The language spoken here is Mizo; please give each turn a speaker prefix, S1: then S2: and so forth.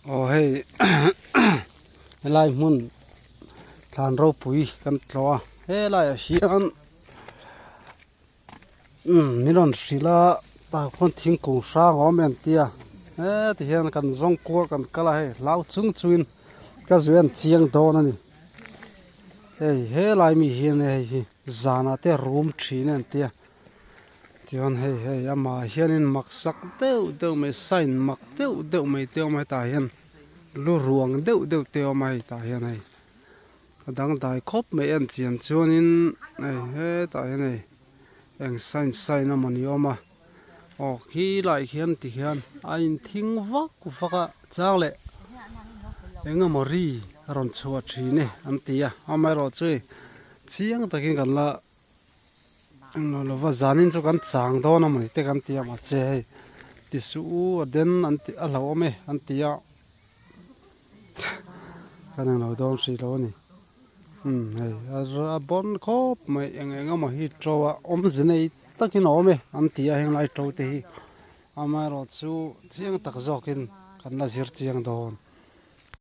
S1: Aw hei helai hmun thlan ropui kan tlawh a helaiah hian umm min rawn hrilh a tah khuan thingkung hrang a awm em tia heti hian kan zawng kual kan kal a hei hlau chung chungin ka zui an chiang dawn a ni hei helai mi hian hei hi zanah te rum thin a tia. Tichuan hei hei amah hianin mak sak deuh deuh mai sign mak deuh deuh mai te a awm a hetah hian lu ruang deuh deuh te a awm a hei tah hian hei a dangdai khawp mai en chian chuanin hei hetah hian hei eng sign sign a mawni awm a aw khi lai khian ti hian a inthing vak vak a chang leh eng emaw ri a rawn chhuah thin e an ti a amaherawhchu hei chiang takin kan la. Englo lova zanin chu kan chang dawn a mawni te kan ti a mahse hei ti suh u a den an tih a hlauhawm e an ti a kan englo dawn hrih lo a ni umm hei a bawn khawp mai eng eng emaw hi to a awmze nei takin a awm e an ti a henglai to te hi amaherawhchu chiang tak zawkin kan la zir chiang dawn.